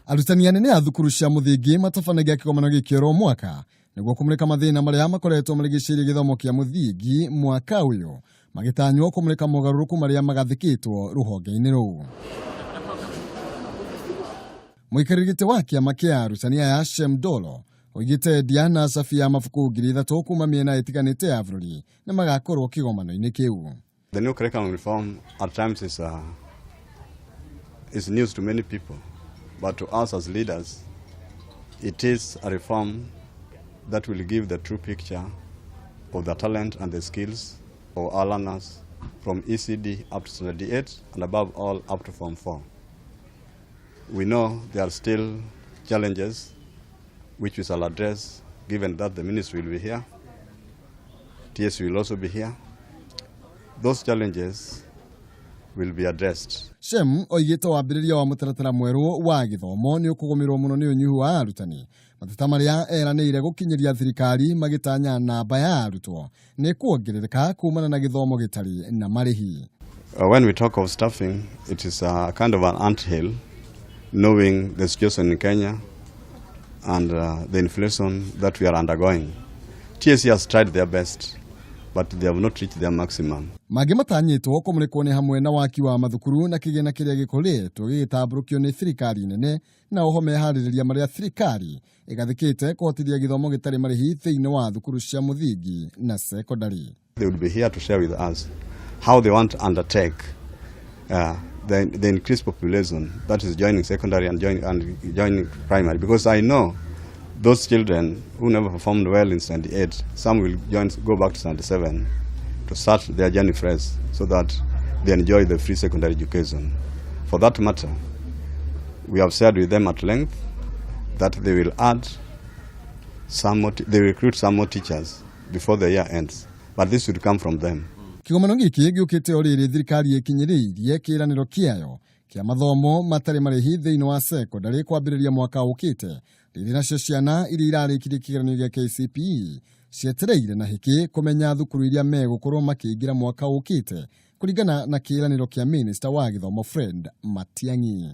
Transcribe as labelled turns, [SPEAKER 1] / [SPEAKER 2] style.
[SPEAKER 1] Arutani anene a thukuru cia mũthingi matabanagia kĩgomano gĩkĩ oro mwaka nĩguo kũmũrĩka mathĩna marĩa makoretwo marigicĩirie gĩthomo kĩa mũthingi mwaka ũyũ, magĩtanywo kũmũrĩka mogarũrũku marĩa magathĩkĩtwo rũhonge-inĩ rũu. Mũikarĩri gĩtĩ wa kĩama kĩa arutani aya Shem Dolo oigĩte ndia na cabi ya mabuku 3000 kuma mĩena ĩtiganĩte ya bũrũri nĩ magakorwo kĩgomano-inĩ kĩu.
[SPEAKER 2] The new curriculum reform at times is news to many people, but to us as leaders, it is a reform that will give the true picture of the talent and the skills of our learners from ECD up to Standard 8 and above all up to Form 4. We know there are still challenges which we shall address, given that the ministry will be here, TSC will also be here. Those challenges will be addressed.
[SPEAKER 1] Shem oigĩte wambĩrĩria wa mũtaratara mwerũ wa gĩthomo nĩ ũkũgũmĩrwo mũno nĩ ũnyihu wa arutani, mateta marĩa eranĩire gũkinyĩria thirikari magĩtanya namba ya arutwo nĩ kuongerereka kumana na gĩthomo gĩtarĩ na marĩhi.
[SPEAKER 2] When we talk of staffing, it is a kind of an anthill, knowing the situation in Kenya and the inflation that we are undergoing. TSC has tried their best, but they have not reached their maximum.
[SPEAKER 1] Mangĩ matanyĩtwo kũmũrĩkwo nĩ hamwe na waki wa mathukuru na kĩgĩna kĩrĩa gĩkoretwo gĩgĩtambũrũkio nĩ thirikari nene, na oho meharĩrĩria marĩa thirikari ĩgathĩkĩte kũhotithia gĩthomo gĩtarĩ marĩhi thĩinĩ wa thukuru cia mũthingi na secondary.
[SPEAKER 2] They will be here to share with us how they want to undertake the increased population that is joining secondary and joining primary. Because I know those children who never performed well in Standard 8, some will go back to Standard 7 to start their journey fresh so that they enjoy the free secondary education. For that matter, we have shared with them at length that they will add some more, they will recruit some more teachers before the year ends. But this should come from them.
[SPEAKER 1] Kĩgomano gĩkĩ gĩũkĩte o rĩrĩ thirikari ĩkinyĩrĩirie kĩĩranĩro kĩayo kĩa mathomo matarĩ marĩhi thĩinĩ wa secondary kwambĩrĩria mwaka ũkĩte, rĩrĩ nacio ciana iria irarĩkirie kĩgeranio gĩa KCPE cietereire na hĩkĩ kũmenya thukuru iria megũkorwo makĩingĩra mwaka ũkĩte kũringana na kĩĩranĩro kĩa minista wa gĩthomo Fred Matiang'i.